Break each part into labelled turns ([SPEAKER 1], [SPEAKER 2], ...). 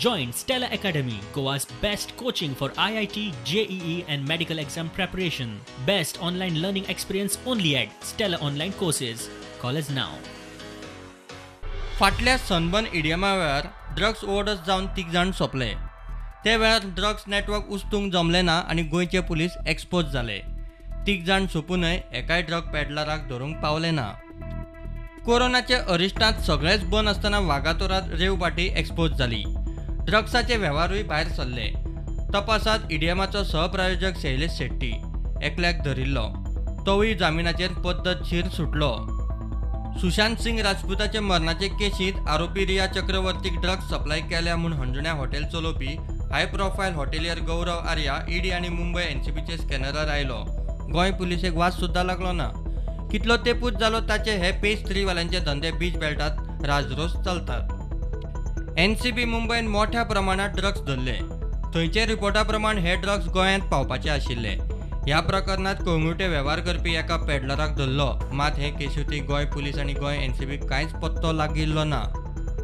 [SPEAKER 1] Join Stella Academy, Goa's best coaching for IIT, JEE and medical exam preparation. Best online learning experience only at Stella Online Courses. Call us now.
[SPEAKER 2] फाटल्या sunburn इडियमा वेळार drugs overdose जावन 3 जाण सोंपले. ते वेळार drugs network उस्तूंक जमलें ना आनी गोंयचे पुलीस एक्सपोज जाले. 3 जाण सोंपूनय एकाय ड्रग पॅडलराक धरूंक पावले ना. कोरोनाचे अरिश्टांत सगळेच बंद आसतना वागातोरात रेव पाटी एक्सपोज जाली. ड्रग्साचे वेव्हारूय भायर सरले. तपासात इडियमाचो सहप्रायोजक शैलेश शेट्टी एकल्याक धरिल्लो, तोवूय जामिनाचेर पद्दतशीर सुटलो. सुशांत सिंग राजपूताचे मरणाचे केशींत आरोपी रिया चक्रवर्तीक ड्रग्स सप्लाय केल्या म्हूण हंजुण्या हॉटेल चलोवपी high profile hotelier Gaurav Arya ED आनी मुंबय एनसीबीचे स्कॅनरार आयलो. गोंय पुलिसेक वास सुद्दां लागलो ना. कितलो तेपूच जालो ताचे हे पेज 3 वाल्यांचे धंदे बीच बेल्टात राजरोस चलतात. एनसीबी मुंबयन मोठ्या प्रमाणात ड्रग्स धरले. थंयचे रिपोर्टा प्रमाण हे ड्रग्स गोंयांत पावपाचे आशिल्ले. ह्या प्रकरणात कळंगूटे वेव्हार करपी एका पेडलराक धरलो. मात हे केशींत गोंय पुलीस आनी गोंय एनसीबीक कांयच पत्तो लागिल्लो ना.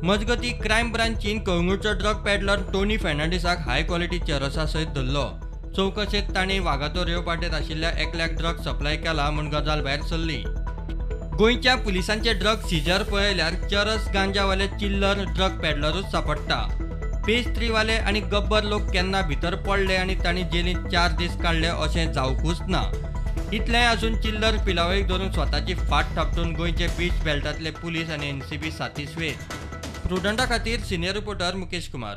[SPEAKER 2] मजगती क्रायम ब्रांचीन कळंगूटचो ड्रग पेडलर टोनी फर्नांडीसाक हाय क्वॉलिटी चरसा सयत धरलो. चवकशेंत तांणी वागातोर रेवपाटेंत आशिल्ल्या एकल्याक ड्रग सप्लाय केला म्हूण गजाल भायर सरली. गोंयच्या पुलिसांचे ड्रग सीजर पळयल्यार चरस गांजावाले चिल्लर ड्रग पेडलरूच सापडटा. पेज 3 वाले आनी गब्बर लोक केन्ना भितर पडले आनी तांणी जेलींत 4 दीस काडले अशें जावकूच ना. इतलेंय आसून चिल्लर पिलावळीक धरून स्वताची फाट थापटून गोंयचे बीच बेल्टांतले पुलीस आनी एनसीबी सातीस्वेत. प्रुडंटा खातीर सिनियर रिपोर्टर मुकेश कुमार.